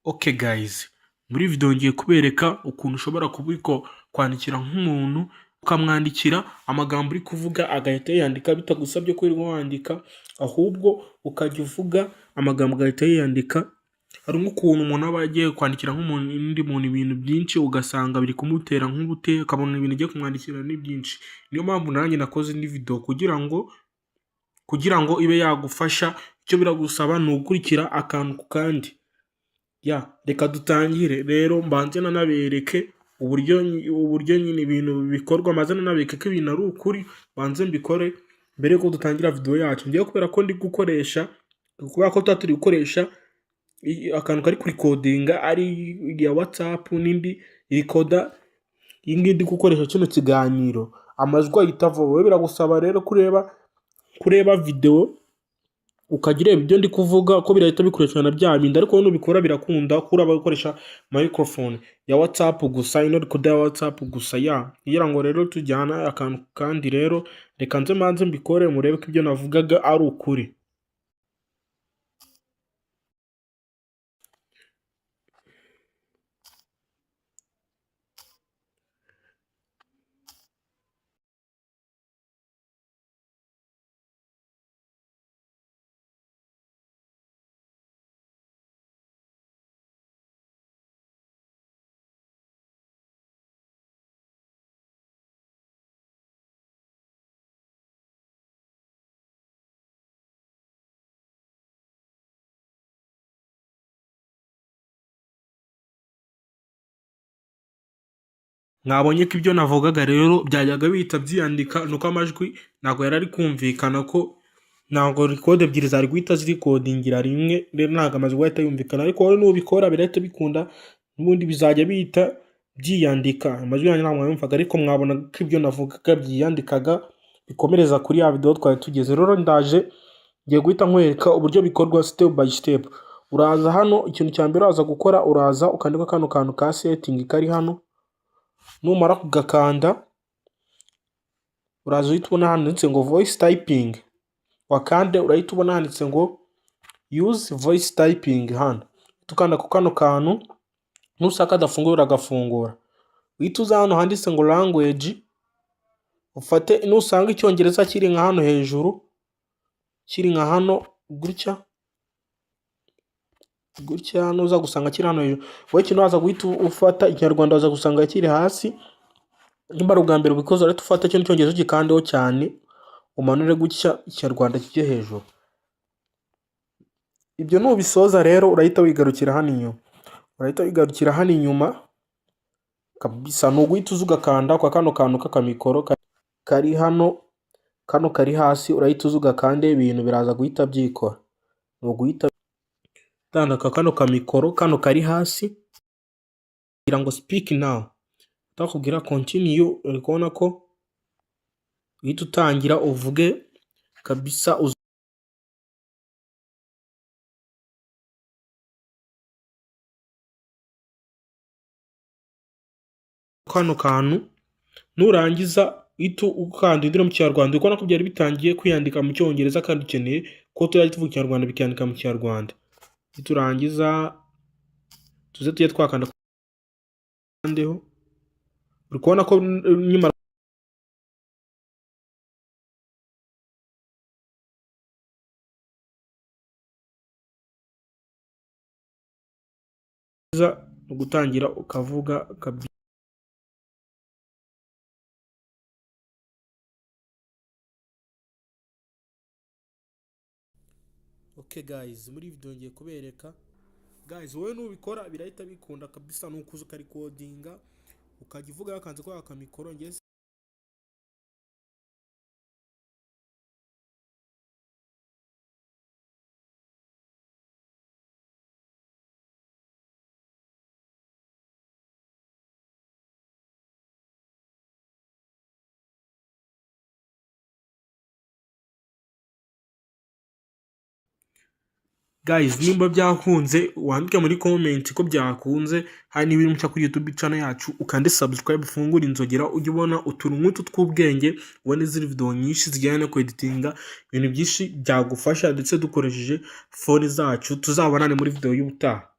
Okay guys, muri video ngiye kubereka ukuntu ushobora kubiko kwandikira nk'umuntu, ukamwandikira amagambo uri kuvuga agahita yiyandika bitagusabye ko wirirwa wandika, ahubwo ukajya uvuga amagambo agahita yiyandika. Hari nk'ukuntu umuntu aba agiye kwandikira nk'undi muntu ibintu byinshi, ugasanga biri kumutera nk'ubute, ukabona ibintu ugiye kumwandikira ni byinshi. Niyo mpamvu nanjye nakoze indi video kugira ngo ibe yagufasha. Icyo biragusaba ni ugukurikira akantu ku kandi. Ya, reka dutangire rero, mbanze nanabereke uburyo nyine ibintu bikorwa, maze nanabereke ko ibintu ari ukuri, mbanze mbikore mbere yuko dutangira video yacu. Ngewe kubera ko ndi gukoresha, kubera ko tuba turi gukoresha akantu kari kurikodinga, ari iya WhatsApp n'indi irikoda, iyi ngiyi ndi gukoresha kino kiganiro, amajwi ahita avaho. Wowe biragusaba rero kureba video, ukajya ureba ibyo ndi kuvuga, ko birahita bikoreshwa na bya bindi. Ariko wowe nubikora birakunda, kuko uraba ukoresha microphone ya WhatsApp gusa, ino recorder ya WhatsApp gusa. Ya, kugira ngo rero tujyane akantu kandi rero, reka nze mbanze mbikore murebe ko ibyo navugaga ari ukuri. Mwabonye ko ibyo navugaga rero byajyaga bihita byiyandika, nuko amajwi ntabwo yari ari kumvikana, ko ntabwo record ebyiri zari guhita zirikodingira rimwe, rero ntabwo amajwi ahita yumvikana. Ariko wowe nubikora birahita bikunda, n'ubundi bizajya bihita byiyandika. Amajwi yanyu ntabwo mwayumvaga, ariko mwabona ko ibyo navugaga byiyandikaga, bikomereza kuri ya video twari tugeze. Rero ndaje, ngiye guhita nkwereka uburyo bikorwa step by step. Uraza hano, ikintu cya mbere uraza gukora, uraza ukandika kano kantu ka setting kari hano. Numara kugakanda, uraza uhita ubona handitse ngo voice typing, wakande. Urahita ubona handitse ngo use voice typing hano, ukanda ku kano kantu. Nusanga kadafunguye, uragafungura. Uhita uza hano handitse ngo language, ufate nusanga Icyongereza kiri nka hano hejuru, kiri nka hano gutya gutya. Nuza gusanga kiri hano hejuru, wowe ikintu waza guhita ufata Ikinyarwanda, waza gusanga kiri hasi. Nimba ari ubwa mbere ubikoze, urahita ufata kino Cyongereza ugikandeho cyane, umanure gutya, Ikinyarwanda kijye hejuru. Ibyo nubisoza rero, urahita wigarukira hano inyuma, urahita wigarukira hano inyuma kabisa. Ni uguhita uza ugakanda kwa kano kantu k'akamikoro kari hano, kano kari hasi. Urahita uza ugakande, ibintu biraza guhita byikora. Ni uguhita utandika kano kamikoro kano kari hasi kugira ngo speak now, utakubwira continue. Uri kubona ko uhita utangira uvuge kabisa. Kano kantu nurangiza uhita ukanda uhindure mu Kinyarwanda. Uri kubona ko byari bitangiye kwiyandika mu Cyongereza, kandi ukeneye ko tujya tuvuga Ikinyarwanda bikandika mu Kinyarwanda. Niturangiza tuze tujye twakanda kandeho. Uri kubona ko nyuma gutangira ukavuga kabisa. Okay guys, muri video ngiye kubereka. Guys, wowe nubikora birahita bikunda kabisa. Ni ukuza ukarikodinga, ukajya uvuga yakanze kwa akamikoro. Ngiye guys, nimba byakunze, wandike muri comment ko byakunze. Hari n'ibiri mushya kuri YouTube channel yacu, ukande subscribe, ufungure inzogera, ujye ubona utuntu nk'utu tw'ubwenge, ubone izindi video nyinshi zijyanye no kweditinga, ibintu byinshi byagufasha, ndetse dukoresheje phone zacu. Tuzabonane muri video y'ubutaha.